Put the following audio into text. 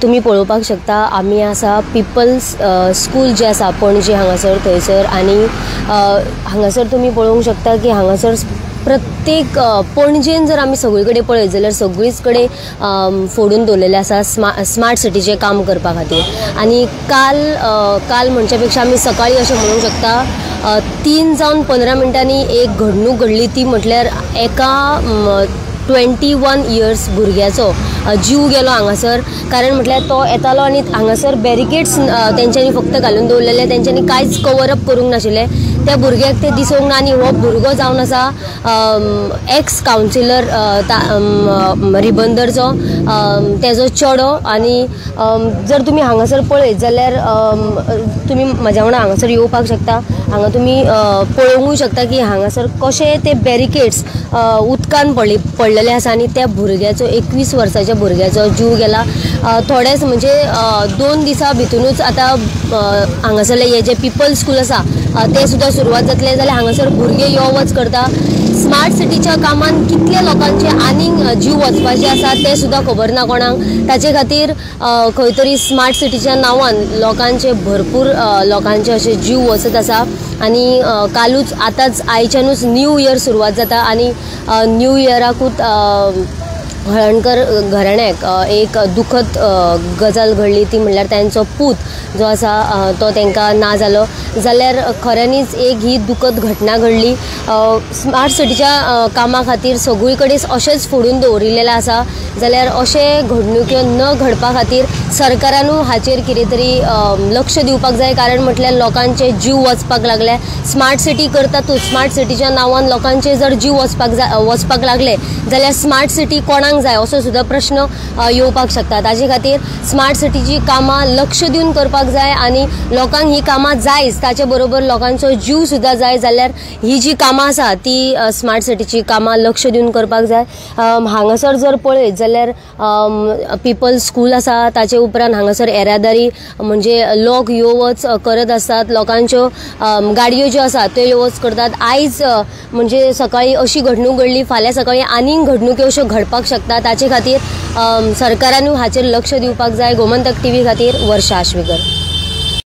तुमी पळोवपाक शकता आमी आसा पिपल्स स्कूल जे आसा पणजे हांगासर थंयसर आनी हांगासर तुमी पळोवंक शकता की हांगासर प्रत्येक पणजेन जर आमी सगळे कडेन पळयत जाल्यार सगळीच कडेन फोडून दवरलेले आसा स्मार्ट सिटीचें काम करपा खातीर. आनी काल काल म्हणच्या पेक्षा आमी सकाळी अशें म्हणूंक शकता 3 जावन 15 मिनटांनी एक घडणूक घडली ती म्हटल्यार एका 21 इयर्स भुरग्याचो जीव गेलो हांगासर. कारण म्हटल्यार तो येतालो आनी हांगासर बॅरिकेड्स तेंच्यांनी फक्त घालून दवरलेले, तेंच्यांनी कांयच कवर अप करूंक नाशिल्लें. त्या भुरग्याक ते दिसूंक ना आनी हो भुरगो जावन आसा एक्स कावन्सिलर रिबंदरचो तेजो चेडो. आनी जर तुमी हांगासर पळयत जाल्यार तुमी म्हज्या वांगडा हांगासर येवपाक शकता. हांगा तुमी पळोवंकूय शकता की हांगासर कशे ते बॅरिकेड्स उदकान पडलेले आसा आनी त्या भुरग्याचो 21 वर्साच्या भुरग्याचो जीव गेला. थोडेच म्हणजे 2 दिसां भितुनूच आतां हांगासरले हे जे पिपल स्कूल आसा ते सुद्दां सुरवात जातले जाल्यार हांगासर भुरगे यो वच करता. स्मार्ट सिटीच्या कामान कितले लोकांचे आनीक जीव वचपाचे आसा ते सुद्दां खबर ना कोणाक. ताचे खातीर खंय तरी स्मार्ट सिटीच्या नांवान लोकांचे भरपूर लोकांचे अशे जीव वचत आसा. आनी कालूच आतांच आयच्यानूच न्यू इयर सुरवात जाता आनी न्यू इयराकूच हळणकर घराण्याक एक दुखद गजाल घडली ती म्हणल्यार तांचो पूत जो आसा तो तांकां ना जालो. जाल्यार खऱ्यांनीच एक ही दुखद घटना घडली. स्मार्ट सिटीच्या कामा खातीर सगळी कडेन अशेंच फोडून दवरिल्लें आसा. जाल्यार अशें घडणुक्यो न घडपा खातीर सरकारानूय हाचेर कितें तरी लक्ष दिवपाक जाय. कारण म्हटल्यार लोकांचे जीव वचपाक लागले. स्मार्ट सिटी करतातूच, स्मार्ट सिटीच्या नांवान लोकांचे जर जीव वचपाक लागले जाल्यार स्मार्ट सिटी कोणाक जाय असो सुद्दां प्रश्न येवपाक शकता. ताजे खातीर स्मार्ट सिटीची कामां लक्ष दिवन करपाक जाय आनी लोकांक ही कामां जायच, ताचे बरोबर लोकांचो जीव सुद्दां जाय. जाल्यार ही जी कामां आसा ती स्मार्ट सिटीची कामां लक्ष दिवन करपाक जाय. हांगासर जर पळयत जाल्यार पिपल स्कूल आसा, ताचे उपरांत हांगासर येरादारी म्हणजे लोक यो वच करत आसतात, लोकांच्यो गाडयो ज्यो आसा त्यो यो वच करतात. आयज म्हणजे सकाळी अशी घडणूक घडली, फाल्यां सकाळी आनीक घडणुक्यो अश्यो घडपाक शकता. ताचे खातीर सरकारानूय हाचेर लक्ष दिवपाक जाय. गोमंतक टीव्ही खातीर वर्षा आश्वेकर.